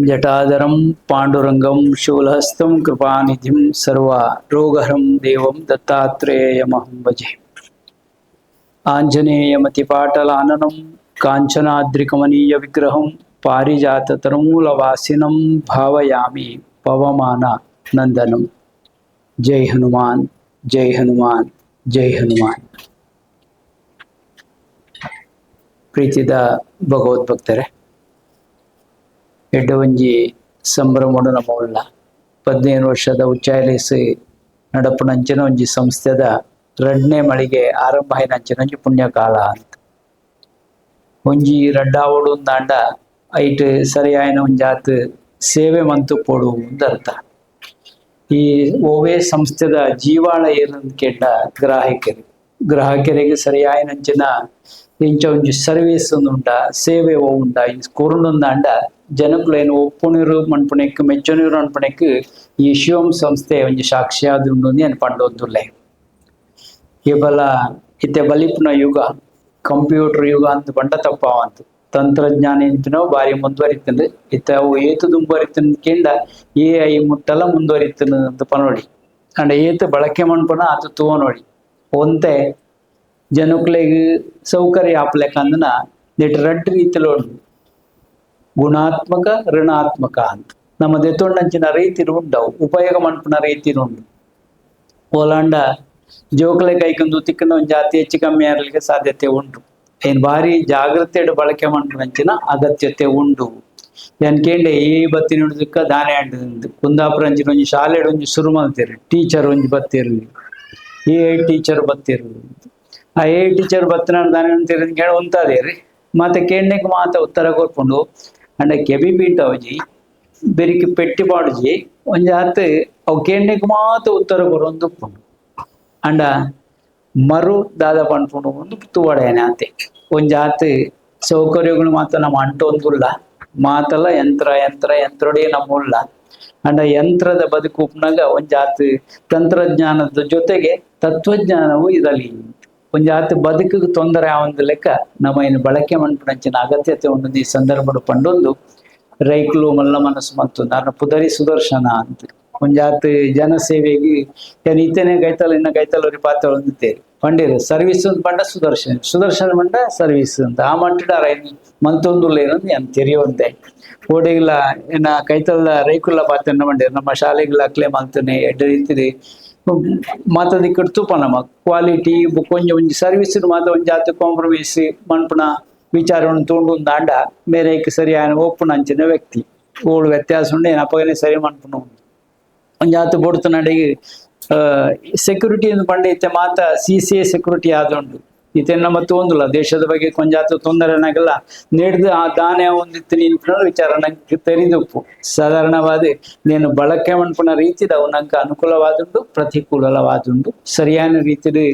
ಜಟಾಧರಂ ಪಾಂಡುರಂಗಂ ಶೂಲಹಸ್ತಂ ಕೃಪಾನಿಧಿಂ ಸರ್ವ ರೋಗಹರಂ ದೇವಂ ದತ್ತಾತ್ರೇಯಮಹಂ ಭಜೆ. ಆಂಜನೇಯಮತಿಪಾಟಲಾನನಂ ಕಾಂಚನಾದ್ರಿಕಮನೀಯ ವಿಗ್ರಹಂ ಪಾರಿಜಾತ ತರುಮೂಲವಾಸಿನಂ ಭಾವಯಾಮಿ ಪವಮಾನ ನಂದನಂ. ಜೈ ಹನುಮಾನ್, ಜೈ ಹನುಮಾನ್, ಜೈ ಹನುಮಾನ್. ಪ್ರೀತಿದ ಭಗವದ್ಭಕ್ತರೇ, ಎಡ್ಡವಂಜಿ ಸಂಭ್ರಮಡು ನಮ್ಮವುಳ್ಳ 15 ವರ್ಷದ ಉಚ್ಚಾಯಲೇಸಿ ನಡಪುನಂಚಿನ ಒಂಜಿ ಸಂಸ್ಥೆದ ರಡ್ನೇ ಮಳಿಗೆ ಆರಂಭ ಆಯಿನಂಚಿನ ಒಂಜಿ ಪುಣ್ಯಕಾಲ ಅಂತ. ಒಂಜಿ ರಡ್ಡಾವಡು ದಾಂಡ ಐಟ್ ಸರಿಯಾಯಿನ ಒಂಜಾತ್ ಸೇವೆ ಮಂತು ಪೋಡು ಅರ್ಥ. ಈ ಓವೇ ಸಂಸ್ಥೆದ ಜೀವಾಳ ಏನಂತ ಕೇಂಡ ಗ್ರಾಹಕರು, ಗ್ರಾಹಕರಿಗೆ ಸರಿಯಾಯಿನಂಚಿನ ಇಂಚ ಒಂಜಿ ಸರ್ವಿಸ್ ಉಂಡ, ಸೇವೆ ಉಂಡ ಕೊರುಂಡೊಂದಾಂಡ ಜನಕುಲೇನು ಒಪ್ಪುಣಿರು ಮನ್ಪುಣೆಕ್ ಮೆಚ್ಚುನಿರು ಅನ್ಪುಣೆಕ್ ಈ ಶಿವಂ ಸಂಸ್ಥೆ ಒಂಜಿ ಸಾಕ್ಷಿಯಾದ ಉಂಡು ಅಂತ ಪಂಡೊಂದುಲ್ಲೆ. ಕೇವಲ ಇತ್ತೆ ಬಲಿಪುನ ಯುಗ ಕಂಪ್ಯೂಟರ್ ಯುಗ ಅಂತ ಪಂಡ ತಪ್ಪಾವಂತ. ತಂತ್ರಜ್ಞಾನ ಇಂತಿನೋ ಬಾರಿ ಮುಂದುವರಿತಂದು. ಇತ್ತ ಅವು ಏತು ದುಂಬರಿತಂದು ಕೇಂಡ ಎ I ಮುಟ್ಟಲ ಮುಂದುವರಿತಂದು ಅಂತ ಪನೋಡಿ. ಅಂಡ ಏತು ಬಳಕೆ ಮನ್ಪುನ ಆತು ತೂವ ನೋಡಿ. ಒಂತೆ ಜನಕ್ಲೆಗ್ ಸೌಕರ್ಯ ಆಪ್ಲೆಕಂದನ ನೆಟ್ ರಡ್ಡ್ ರೀತಿಲು ಉಂಡು, ಗುಣಾತ್ಮಕ ಋಣಾತ್ಮಕ ಅಂತ. ನಮ್ಮ ದೆತ್ತೊಂಡಂಚಿನ ರೀತಿಲು ಉಂಡವು, ಉಪಯೋಗ ಮನ್ಪುನ ರೀತಿಲು ಉಂಡು. ಓಲಾಂಡ ಜೋಕುಲೆ ಕೈಕೊಂದು ತಿಕ್ಕಂಡ ಒಂಜಿ ಜಾತಿ ಹೆಚ್ಚು ಕಮ್ಮಿ ಆಗಲಿಕ್ಕೆ ಸಾಧ್ಯತೆ ಉಂಟು. ಏನ್ ಭಾರಿ ಜಾಗ್ರತೆಡ್ ಬಳಕೆ ಮನ್ಪುನಂಚಿನ ಅಗತ್ಯತೆ ಉಂಡು. ಕೇಂಡೆ ಈ ಬತ್ತಿನ ದುಕ್ಕ ದಾನೆ ಅಂಡ್ ಕುಂದಾಪುರ ಅಂಚಿನ ಒಂಜಿ ಶಾಲೆಡ್ ಒಂಜಿ ಶುರು ಮಲ್ತೇರು, ಟೀಚರ್ ಒಂಜಿ ಬತ್ತಿರ್ಲಿ, A I teacher ಬತ್ತಿರ್ಲಿ. ಆ A I teacher ಬತ್ತಿನ ದಾನೆ ಅಂತೀರಿ ಕೇಳ ಉಂತಾದೇರಿ ಮಾತೆ ಕೇಂಡೆಗ್ ಮಾತ ಉತ್ತರ ಕೊರ್ಪುಂಡು. ಅಂಡ ಕೆಬಿ ಪೀಂಟ ಒಂಜಿ ಬೆರಿಕಿ ಪೆಟ್ಟಿ ಪಾಡುಜಿ, ಒಂಜಿ ಆತ್ ಅವು ಕೇಂಡೆಗ್ ಮಾತ ಉತ್ತರ ಕೊರೊಂದು ಉಪ್ಪುಂಡು. ಅಂಡ ಮರು ದಾದ ಪನ್ಪುಂಡು ಒಂದು ತೂವಡೇನೆ ಆತೆ. ಒಂಜಿ ಆತ್ ಸೌಕರ್ಯಗಳು ಮಾತ ನಮ್ಮ ಅಂಟೊಂದುಲ್ಲ, ಮಾತಲ್ಲ ಯಂತ್ರ ಯಂತ್ರ ಯಂತ್ರೊಡೇ ನಮ್ಮ ಉಳ್ಳ. ಅಂಡ ಯಂತ್ರದ ಬದುಕು ಉಪ್ನಾಗ ಒಂಜಾತ್ ತಂತ್ರಜ್ಞಾನದ ಜೊತೆಗೆ ತತ್ವಜ್ಞಾನವು ಇರಲಿ. ಒಂಜಾತ್ ಬದುಕಿಗೆ ತೊಂದರೆ ಆವಂದು ಲೆಕ್ಕ ನಮ್ಮ ಏನು ಬಳಕೆ ಮನ್ಪುನಂಚಿನ ಅಗತ್ಯತೆ ಉಂಡು. ಈ ಸಂದರ್ಭಡು ಪಂಡೊಂದು ರೈಕ್ಲು ಮಲ್ಲ ಮನಸ್ಸು ಮತ್ತು ನನ್ನ ಪುದರಿ ಸುದರ್ಶನ ಅಂತ. ಒಂಜಾತ್ ಜನಸೇವೆಗೆ ಏನ್ ಇತ್ತನೆ ಕೈತಲ್ ಇನ್ನ ಕೈತಲ್ ഒരു ಪಾತ್ರ ಹೊಂದಿದ್ದೇವೆ ಪಂಡೀರು ಸರ್ವಿಸ್ ಅಂತ ಪಂಡ ಸುದರ್ಶನ್, ಸುದರ್ಶನ್ ಪಂಡ ಸರ್ವಿಸ್ ಅಂತ. ಆ ಮಟ್ಟದ ಮಂತೊಂದುಲ್ಲೇನಂದು ಏನು ತೆರೆಯುವಂತೆ ಓಡಿಗ್ಲ ಏನ ಕೈತಲ್ದ ರೈಕುಲ್ಲ ಪಾತ್ರ ಮಂಡೇರು ನಮ್ಮ ಶಾಲೆಗಳ ಅಕ್ಲೆ ಮಲ್ತನೆ ಎಡ್ಡೆ ರೀತಿಲಿ ಮಾತ ದಿಕ್ಕಡ್ ತೂಪ ನಮ್ಮ ಕ್ವಾಲಿಟಿ ಕೊಂಚ ಒಂಜಿ ಸರ್ವಿಸ್ ಮಾತ ಒಂಜಿ ಆತು ಕಾಂಪ್ರಮೈಸ್ ಮನ್ಪುನ ವಿಚಾರವನ್ನು ತೋಂಡು ದಾಂಡ ಮೇರೆ ಸರಿಯಾದ ಒಪ್ಪುನ ಅಂಚಿನ ವ್ಯಕ್ತಿ ಓಳು ವ್ಯತ್ಯಾಸ ಉಂಡು ಏನು ಅಪ್ಪಗನೆ ಸರಿ ಮನ್ಪುನ ಉಂಡು. ಒಂಜಾತು ಬೊಡ್ತು ನಡಿಗೆ ಸೆಕ್ಯೂರಿಟಿ ಪಂಡ ಇತ್ತೆ ಮಾತ C C A security ಆದುಂಡು. ಇತ್ತೆ ನಮ್ಮ ತೋಂದುಲ್ಲ ದೇಶದ ಬಗ್ಗೆ ಕೊಂಜಾತು ತೊಂದರೆನಾಗಲ್ಲ ನೆಡ್ದು ಆ ದಾನೆ ಒಂದಿತ್ತು ನಿನ್ಪುನ ವಿಚಾರ ನಂಗೆ ತೆರಿದುಪ್ಪು. ಸಾಧಾರಣವಾದ నేను ಬಳಕೆ ಮನ್ಪುನ ರೀತಿದ ಅವು ನಂಗೆ ಅನುಕೂಲವಾದುಂಡು, ಪ್ರತಿಕೂಲವಾದುಂಡು. ಸರಿಯಾದ ರೀತಿಲಿ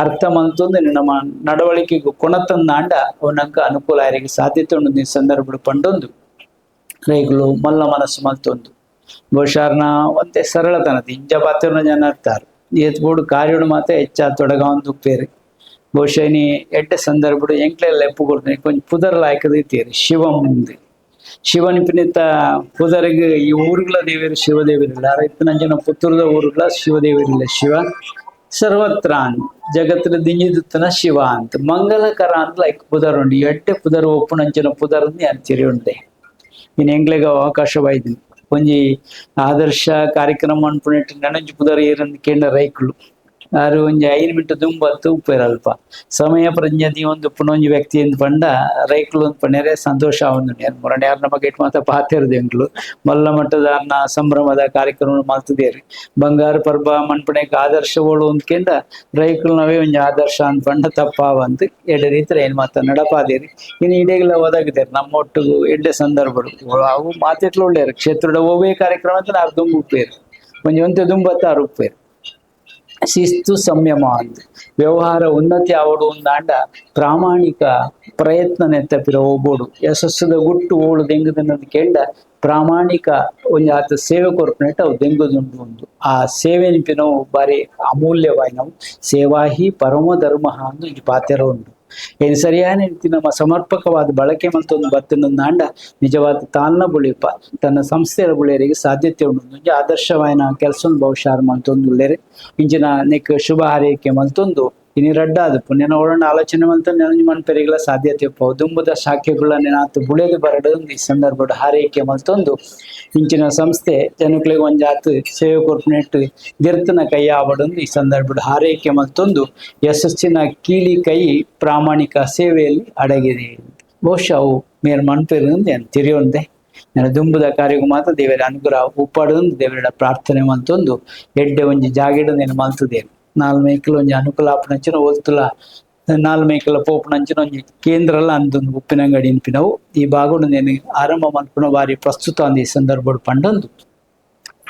ಅರ್ಥ ಮಂತೊಂದು ನಮ್ಮ ನಡವಳಿಕೆಗೆ ಕೊಣತಂದಾಂಡ ಅವು ನಂಗೆ ಅನುಕೂಲ ಆರಿಗೆ ಸಾಧ್ಯತೆ ಉಂಡು. ಈ ಸಂದರ್ಭ ಪಂಡೊಂದು ರೈಗಳು ಮಲ್ಲ ಮನಸ್ಸು ಮಲ್ತೊಂದು ಬಹುಶಃ ಒಂತೆ ಸರಳತನದ ಇಂಜ ಪಾತ್ರನ ಜನ ಇರ್ತಾರೆ ಏತ್ ಬೋಡು ಕಾರ್ಯಡು ಮಾತ್ರ ಹೆಚ್ಚ ತೊಡಗ ಒಂದು ಉಪ್ಪೇರು. ಬಹುಶಃ ನೀ ಎಡ್ಡೆ ಸಂದರ್ಭಡು ಎಂಕ್ಲೆಲ್ಲ ಎಪ್ಪು ಕೊಡ್ತೀನಿ ಕೊಂಚ ಪುದರ್ ಲಾಯ್ಕದ ಶಿವಂ ಮುಂದೆ ಶಿವನ ಪಿನಿತ ಪುದರಿಗೆ ಈ ಊರುಗಳ ದೇವರು ಶಿವದೇವರಿಲ್ಲ, ರೈತನಂಜನ ಪುತ್ತೂರದ ಊರುಗಳ ಶಿವದೇವರಿಲ್ಲ. ಶಿವ ಸರ್ವತ್ರ ಜಗತ್ತಿನ ದಿಂಜಿದುತ್ತನ ಶಿವ ಅಂತ ಮಂಗಲಕರ ಅಂತ ಲೈಕ್ ಪುದರ್ ಉಂಡು. ಎಡ್ಡೆ ಪುದರ್ ಒಪ್ಪುನಂಚಿನ ಪುದರ್ ಅಂಚಿರಿ ಉಂಡೆ. ಇನ್ನು ಎಂಗ್ಲೆಗ ಅವಕಾಶವಾಯ್ತು ಒಂಜಿ ಆದರ್ಶ ಕಾರ್ಯಕ್ರಮ ಅನ್ಪುನೆಟ್ ನನಂಜಿ ಪುದರ್ ಏರಂದು ಕೇಂದ್ರ ರೈಕುಲು ಆರು ಒಂಜಿ 5 ಮಿನಿಟ್ ದುಂಬತ್ತು ಉಪ್ಪೇರಲ್ಪ ಸಮಯ ಪ್ರಜ್ಞೆ ಒಂದು ಪುನೊಂಜಿ ವ್ಯಕ್ತಿ ಎಂದು ಪಂಡ ರೈಕುಲು ಒಂದು ಪಂಡರೆ ಸಂತೋಷ ಆವೊಂದು. ಮೊರನೆ ಯಾರು ನಮ್ಮ ಗೇಟ್ ಮಾತ ಪಾತಿರ್ದು ಎಂಕ್ಲು ಮಲ್ಲ ಮಟ್ಟದ ಅನ್ನ ಸಂಭ್ರಮದ ಕಾರ್ಯಕ್ರಮ ಮಲ್ತದೇರಿ. ಬಂಗಾರ ಪರ್ಬ ಮನ್ಪಣೆಗೆ ಆದರ್ಶ ಓಳು ಅಂದ್ಕೆಂಡ ರೈಕುಲು ನಾವೇ ಒಂಜಿ ಆದರ್ಶ ಅಂತ ಪಂಡ ತಪ್ಪಾವಂತ ಎಡ್ಡೆ ರೀತಿ ಏನ್ ಮಾತ ನಡಪಾದೇರಿ. ಇನ್ನು ಇಡೀಗ್ಲ ಒದಗಿದೇರಿ ನಮ್ಮ ಒಟ್ಟಿಗೂ ಎಡ್ಡೆ ಸಂದರ್ಭಗಳು ಅವು ಮಾತೆಟ್ಲು ಒಳ್ಳೆಯರು ಕ್ಷೇತ್ರದ ಒವ್ವೇ ಕಾರ್ಯಕ್ರಮ ಅಂತ ನಾರು ದುಂಬು ಉಪ್ಪೇರು ಒಂಜಿ ಒಂತೆ ದುಂಬತ್ತಾರು ಉಪ್ಪೇರು. ಶಿಸ್ತು ಸಂಯಮ ಅಂತ ವ್ಯವಹಾರ ಉನ್ನತಿ ಆವಡು ಒಂದಾಂಡ ಪ್ರಾಮಾಣಿಕ ಪ್ರಯತ್ನ ನೆತ್ತಪಿರ ಒಬೋಡು ಯಶಸ್ಸುದ ಗುಟ್ಟು ಓಳು ದೆಂಗುದನ್ನದು ಕೇಂಡ ಪ್ರಾಮಾಣಿಕ ಒಂಜಿ ಆತ ಸೇವೆ ಕೊರ್ಪುನೆಟ್ ಅವು ದೆಂಗುದುಂಡು ಉಂಡು. ಆ ಸೇವೆ ನಿಪಿನವು ಬಾರಿ ಅಮೂಲ್ಯವಾಯಿನವು. ಸೇವಾಹಿ ಪರಮ ಧರ್ಮ ಅಂದು ಒಂಜಿ ಪಾತೆರ ಉಂಡು. ಏನು ಸರಿಯಾದ ರೀತಿ ನಮ್ಮ ಸಮರ್ಪಕವಾದ ಬಳಕೆ ಮಲ್ತೊಂದು ಬತ್ತಿನೊಂದು ನಿಜವಾದ ತಾಲ್ನ ಬುಳಿಪ ತನ್ನ ಸಂಸ್ಥೆಯ ಬುಳಿಯರಿಗೆ ಸಾಧ್ಯತೆ ಉಂಡು. ಒಂಜಿ ಆದರ್ಶವಾಯಿನ ಕೆಲಸ ಬಹುಶಃ ಮಲ್ತೊಂದು ಉಲ್ಲೇರು. ಇಂಚಿನ ನೆಕ್ ಶುಭ ಹಾರೈಕೆ ಮಲ್ತೊಂದು ಇನಿ ರಡ್ಡಾದ ಪುಣ್ಯನ ಒಳಂಡ ಆಲೋಚನೆ ಮಲ್ತ ನೆನಂಜಿ ಮನ್ಪೆರಿಗಳ ಸಾಧ್ಯತೆ ಉಪ್ಪು. ದುಂಬುದ ಶಾಖೆಗಳ ನೆನಾತು ಬುಳೆದು ಬರಡು ಈ ಸಂದರ್ಭದ ಹಾರೈಕೆ ಮಲ್ತೊಂದು ಇಂಚಿನ ಸಂಸ್ಥೆ ಜನಕ್ಲೆಗ್ ಒಂಜಾತ್ ಸೇವೆ ಕೊರ್ಪುನೆಟ್ ದಿರ್ತನ ಕೈ ಆವಡೊಂದು ಈ ಸಂದರ್ಭದ ಹಾರೈಕೆ ಮಲ್ತೊಂದು ಯಶಸ್ಸಿನ ಕೀಲಿ ಕೈ ಪ್ರಾಮಾಣಿಕ ಸೇವೆಯಲ್ಲಿ ಅಡಗಿದೆ. ಬಹುಶಃ ಅವು ಮೇರ್ ಮನ್ಪೆರು ತಿರಿಯೊಂದೆ ನನ್ನ ದುಂಬುದ ಕಾರ್ಯಗೂ ಮಾತ್ರ ದೇವರ ಅನುಗ್ರಹ ಉಪ್ಪಾಡೊಂದು ದೇವರ ಪ್ರಾರ್ಥನೆ ಮಲ್ತೊಂದು ಎಡ್ಡೆ ಒಂಜಿ ಜಾಗೆಡು నేను ಮಲ್ತುದೇನು. ನಾಲ್ ಮೇಕಲ್ ಒಂಜಿ ಅನುಕೂಲ ಆಪುನಂಚಿನ ಒಲ್ತುಲ ನಾಲ್ ಮೇಕಲ ಪೋಪುನಂಚಿನ ಒಂಜಿ ಕೇಂದ್ರಲ ಅಂದೊಂದು ಉಪ್ಪಿನಂಗಡಿ ಇನ್ಪಿನವು ಈ ಭಾಗಡು నేను ಆರಂಭ ಮಲ್ಪುನ ಬಾರಿ ಪ್ರಸ್ತುತ ಅಂದ ಈ ಸಂದರ್ಭಡ್ ಪಂಡೊಂದು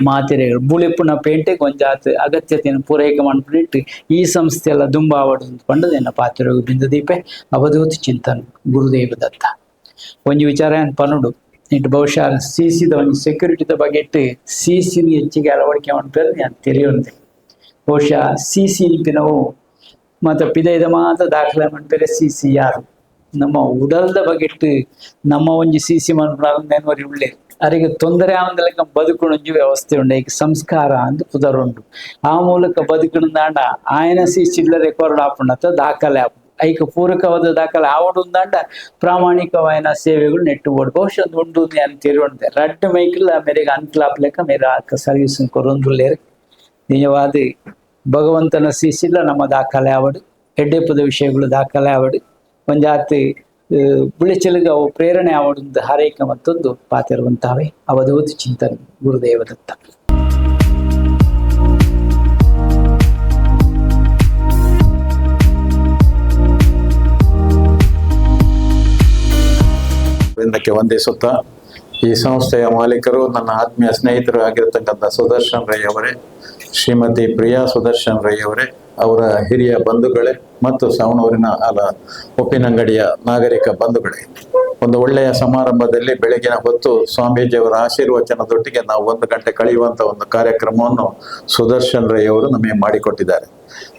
ಮಾತೆರೆಗಳು ಬುಳೆಪುನ ಪೇಂಟೆಗ್ ಒಂಜಾತ್ ಅಗತ್ಯತೆಯನ್ನು ಪೂರೈಕೆ ಮನ್ಪುನಿಟ್ಟು ಈ ಸಂಸ್ಥೆ ಎಲ್ಲ ದುಂಬಾವಡು ಪಂಡದು ಎನ್ನ ಪಾತ್ರೆಗೆ ಬಿಂದುದೀಪೆ. ಅವಧೂತ ಚಿಂತನ್ ಗುರುದೇವ ದತ್ತ. ಒಂಜಿ ವಿಚಾರ ಏನ್ ಪನುಡು ಇಟ್ಟು ಬಹುಶಃ ಸಿಸಿದ ಒಂಜಿ ಸೆಕ್ಯೂರಿಟಿದ ಬಗ್ಗೆ ಇಟ್ಟು ಸಿಸಿನ ಹೆಚ್ಚಿಗೆ ಅಳವಡಿಕೆ ಮನ್ಪೆರ್ ಯಾನ್ ತೆರಿಯೊಂದೆ. ಬಹುಶಃ ಸಿಸಿ ಇನ್ಪಿನವು ಮಾತ ಪಿದೈದ ಮಾತ ದಾಖಲೆ ಮನ್ಪೆರೆ ಸಿಸಿ ಯಾರು ನಮ್ಮ ಉಡಲ್ದ ಬಗೆಟ್ಟು ನಮ್ಮ ಒಂಜಿ ಸಿಸಿ ಮನ್ಪುನ ಉಳ್ಳೆ ಅರಿಗೆ ತೊಂದರೆ ಆವಂದಲೆಕ್ಕ ಬದುಕುಣೊಂಜಿ ವ್ಯವಸ್ಥೆ ಉಂಡು. ಈಗ ಸಂಸ್ಕಾರ ಅಂದ್ ಪುದರುಂಡು. ಆ ಮೂಲಕ ಬದುಕುಣದಾಂಡ ಆಯನ ಸಿಸಿಡ್ಲ ರೆಕಾರ್ಡ್ ಆಪುಂಡತ್ತ ದಾಖಲೆ ಆಪುಂಡು. ಐಕ ಪೂರಕವಾದ ದಾಖಲೆ ಆವಡುಂದಾಂಡ ಪ್ರಾಮಾಣಿಕವಾಯಿನ ಸೇವೆಗಳು ನೆಟ್ಟು ಬೋಡು. ಬಹುಶಃ ಒಂದು ಉಂಡು ಅಂತ ತಿರುವಂತೆ ರಡ್ಡು ಮೈಕಲ್ ಮೇರೆಗೆ ಅನ್ಕ್ಲಾಪ್ ಲೆಕ್ಕ ಮೇರೆ ಸರ್ವಿಸ್ ಕೊರೊಂದುಲ್ಲೇರು. ನಿಜವಾದ ಭಗವಂತನ ಸಿಸಿಲ್ಲ ನಮ್ಮ ದಾಖಲೆ ಆವಡು, ಎಡ್ಡೆಪ್ಪದ ವಿಷಯಗಳು ದಾಖಲೆ ಆವಡು, ಒಂಜಾತಿ ಬುಳೆಚಲಿಗೆ ಅವು ಪ್ರೇರಣೆ ಆವಡು ಹಾರೈಕೆ ಮತ್ತೊಂದು ಪಾತಿರುವಂತಹವೇ. ಅವಧೂತ ಚಿಂತನೆ ಗುರುದೇವ ದತ್ತ. ವೃಂದಕ್ಕೆ ವಂದಿಸುತ್ತಾ, ಈ ಸಂಸ್ಥೆಯ ಮಾಲೀಕರು ನನ್ನ ಆತ್ಮೀಯ ಸ್ನೇಹಿತರು ಆಗಿರತಕ್ಕಂಥ ಸುದರ್ಶನ್ ರೈ ಅವರೇ, ಶ್ರೀಮತಿ ಪ್ರಿಯಾ ಸುದರ್ಶನ್ ರೈ ಅವರೇ, ಅವರ ಹಿರಿಯ ಬಂಧುಗಳೇ ಮತ್ತು ಸವಣೂರಿನ ಅಲ ಉಪ್ಪಿನಂಗಡಿಯ ನಾಗರಿಕ ಬಂಧುಗಳೇ, ಒಂದು ಒಳ್ಳೆಯ ಸಮಾರಂಭದಲ್ಲಿ ಬೆಳಗಿನ ಹೊತ್ತು ಸ್ವಾಮೀಜಿಯವರ ಆಶೀರ್ವಚನದೊಟ್ಟಿಗೆ ನಾವು 1 ಗಂಟೆ ಕಳೆಯುವಂಥ ಒಂದು ಕಾರ್ಯಕ್ರಮವನ್ನು ಸುದರ್ಶನ್ ರೈ ಅವರು ನಮಗೆ ಮಾಡಿಕೊಟ್ಟಿದ್ದಾರೆ.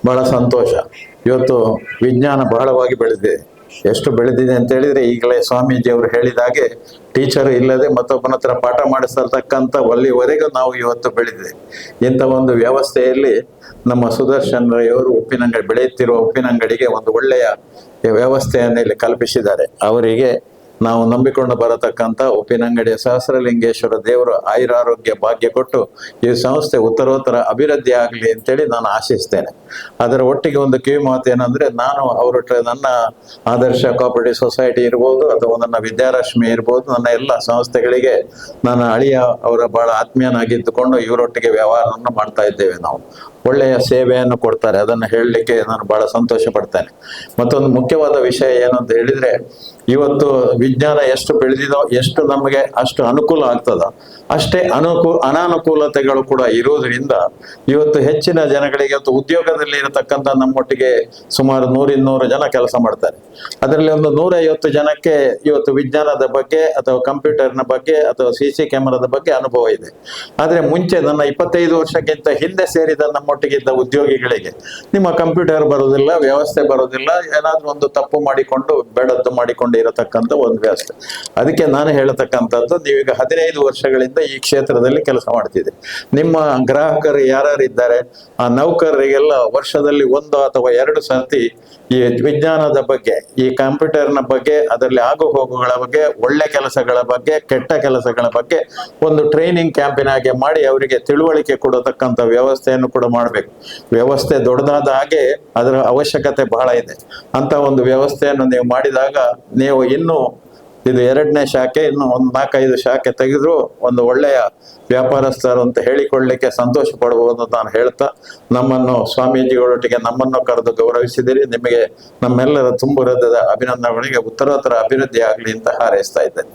ಬಹಳ ಸಂತೋಷ. ಇವತ್ತು ವಿಜ್ಞಾನ ಬಹಳವಾಗಿ ಬೆಳೆದಿದೆ. ಎಷ್ಟು ಬೆಳೆದಿದೆ ಅಂತ ಹೇಳಿದ್ರೆ, ಈಗಲೇ ಸ್ವಾಮೀಜಿಯವರು ಹೇಳಿದ ಹಾಗೆ ಟೀಚರ್ ಇಲ್ಲದೆ ಮತ್ತೊಬ್ಬನ ಹತ್ರ ಪಾಠ ಮಾಡಿಸತಕ್ಕಂಥ ಒಲ್ಲಿವರೆಗೂ ನಾವು ಇವತ್ತು ಬೆಳೆದಿದೆ. ಇಂಥ ಒಂದು ವ್ಯವಸ್ಥೆಯಲ್ಲಿ ನಮ್ಮ ಸುದರ್ಶನ್ ರೈಯವರು ಉಪ್ಪಿನಂಗಡಿ ಬೆಳೆಯುತ್ತಿರುವ ಉಪ್ಪಿನಂಗಡಿಗೆ ಒಂದು ಒಳ್ಳೆಯ ವ್ಯವಸ್ಥೆಯನ್ನು ಇಲ್ಲಿ ಕಲ್ಪಿಸಿದ್ದಾರೆ. ಅವರಿಗೆ ನಾವು ನಂಬಿಕೊಂಡು ಬರತಕ್ಕಂಥ ಉಪ್ಪಿನಂಗಡಿಯ ಸಹಸ್ರಲಿಂಗೇಶ್ವರ ದೇವರು ಆಯುರಾರೋಗ್ಯ ಭಾಗ್ಯ ಕೊಟ್ಟು ಈ ಸಂಸ್ಥೆ ಉತ್ತರೋತ್ತರ ಅಭಿವೃದ್ಧಿ ಆಗಲಿ ಅಂತೇಳಿ ನಾನು ಆಶಿಸ್ತೇನೆ. ಅದರ ಒಟ್ಟಿಗೆ ಒಂದು ಕಿವಿ ಮಾತು ಏನಂದ್ರೆ, ನಾನು ಅವರ ನನ್ನ ಆದರ್ಶ ಕೋಆಪರೇಟಿವ್ ಸೊಸೈಟಿ ಇರ್ಬೋದು ಅಥವಾ ನನ್ನ ವಿದ್ಯಾರಶ್ಮಿ ಇರ್ಬೋದು, ನನ್ನ ಎಲ್ಲ ಸಂಸ್ಥೆಗಳಿಗೆ ನನ್ನ ಅಳಿಯ ಅವರ ಬಹಳ ಆತ್ಮೀಯನಾಗಿದ್ದುಕೊಂಡು ಇವರೊಟ್ಟಿಗೆ ವ್ಯವಹಾರವನ್ನು ಮಾಡ್ತಾ ಇದ್ದೇವೆ. ನಾವು ಒಳ್ಳೆಯ ಸೇವೆಯನ್ನು ಕೊಡ್ತಾರೆ, ಅದನ್ನು ಹೇಳಲಿಕ್ಕೆ ನಾನು ಬಹಳ ಸಂತೋಷ ಪಡ್ತೇನೆ. ಮತ್ತೊಂದು ಮುಖ್ಯವಾದ ವಿಷಯ ಏನು ಅಂತ ಹೇಳಿದ್ರೆ, ಇವತ್ತು ವಿಜ್ಞಾನ ಎಷ್ಟು ಬೆಳೆದಿದೋ, ಎಷ್ಟು ನಮಗೆ ಅಷ್ಟು ಅನುಕೂಲ ಆಗ್ತದ, ಅಷ್ಟೇ ಅನಾನುಕೂಲತೆಗಳು ಕೂಡ ಇರುವುದರಿಂದ ಇವತ್ತು ಹೆಚ್ಚಿನ ಜನಗಳಿಗೆ ಇವತ್ತು ಉದ್ಯೋಗದಲ್ಲಿ ಇರತಕ್ಕಂಥ ನಮ್ಮೊಟ್ಟಿಗೆ ಸುಮಾರು 100-200 ಜನ ಕೆಲಸ ಮಾಡ್ತಾರೆ. ಅದರಲ್ಲಿ ಒಂದು 150 ಜನಕ್ಕೆ ಇವತ್ತು ವಿಜ್ಞಾನದ ಬಗ್ಗೆ ಅಥವಾ ಕಂಪ್ಯೂಟರ್ನ ಬಗ್ಗೆ ಅಥವಾ ಸಿಸಿ ಕ್ಯಾಮರಾದ ಬಗ್ಗೆ ಅನುಭವ ಇದೆ. ಆದ್ರೆ ಮುಂಚೆ ನನ್ನ 25 ವರ್ಷಕ್ಕಿಂತ ಹಿಂದೆ ಸೇರಿದ ನಮ್ಮೊಟ್ಟಿಗಿದ್ದ ಉದ್ಯೋಗಿಗಳಿಗೆ ನಿಮ್ಮ ಕಂಪ್ಯೂಟರ್ ಬರೋದಿಲ್ಲ, ವ್ಯವಸ್ಥೆ ಬರೋದಿಲ್ಲ, ಏನಾದ್ರೂ ಒಂದು ತಪ್ಪು ಮಾಡಿಕೊಂಡು ಬೇಡದ್ದು ಮಾಡಿಕೊಂಡು ಇರತಕ್ಕಂಥ ಒಂದು ವ್ಯವಸ್ಥೆ. ಅದಕ್ಕೆ ನಾನು ಹೇಳತಕ್ಕಂಥದ್ದು, ನೀವೀಗ 15 ವರ್ಷಗಳಿಂದ ಈ ಕ್ಷೇತ್ರದಲ್ಲಿ ಕೆಲಸ ಮಾಡ್ತಿದ್ದೀರಿ. ನಿಮ್ಮ ಗ್ರಾಹಕರು ಯಾರ್ಯಾರು ಇದ್ದಾರೆ ಆ ನೌಕರರಿಗೆಲ್ಲ ವರ್ಷದಲ್ಲಿ 1 ಅಥವಾ 2 ಸರ್ತಿ ಈ ವಿಜ್ಞಾನದ ಬಗ್ಗೆ, ಈ ಕಂಪ್ಯೂಟರ್ನ ಬಗ್ಗೆ, ಅದರಲ್ಲಿ ಆಗು ಹೋಗುಗಳ ಬಗ್ಗೆ, ಒಳ್ಳೆ ಕೆಲಸಗಳ ಬಗ್ಗೆ, ಕೆಟ್ಟ ಕೆಲಸಗಳ ಬಗ್ಗೆ ಒಂದು ಟ್ರೈನಿಂಗ್ ಕ್ಯಾಂಪಿನ ಹಾಗೆ ಮಾಡಿ ಅವರಿಗೆ ತಿಳುವಳಿಕೆ ಕೊಡತಕ್ಕಂಥ ವ್ಯವಸ್ಥೆಯನ್ನು ಕೂಡ ಮಾಡಬೇಕು. ವ್ಯವಸ್ಥೆ ದೊಡ್ಡದಾದ ಹಾಗೆ ಅದರ ಅವಶ್ಯಕತೆ ಬಹಳ ಇದೆ. ಅಂತ ಒಂದು ವ್ಯವಸ್ಥೆಯನ್ನು ನೀವು ಮಾಡಿದಾಗ ನೀವು ಇನ್ನೂ ಇದು 2ನೇ ಶಾಖೆ, ಇನ್ನು ಒಂದು 4-5 ಶಾಖೆ ತೆಗೆದ್ರು ಒಂದು ಒಳ್ಳೆಯ ವ್ಯಾಪಾರಸ್ಥರು ಅಂತ ಹೇಳಿಕೊಳ್ಳಿಕ್ಕೆ ಸಂತೋಷ ಪಡಬಹುದು ಅಂತ ನಾನು ಹೇಳ್ತಾ, ನಮ್ಮನ್ನು ಸ್ವಾಮೀಜಿಗಳೊಟ್ಟಿಗೆ ನಮ್ಮನ್ನು ಕರೆದು ಗೌರವಿಸಿದಿರಿ. ನಿಮಗೆ ನಮ್ಮೆಲ್ಲರ ತುಂಬು ಹೃದಯದ ಅಭಿನಂದನೆಗಳಿಗೆ ಉತ್ತರೋತ್ತರ ಅಭಿವೃದ್ಧಿ ಆಗಲಿ ಅಂತ ಹಾರೈಸ್ತಾ ಇದ್ದೇನೆ.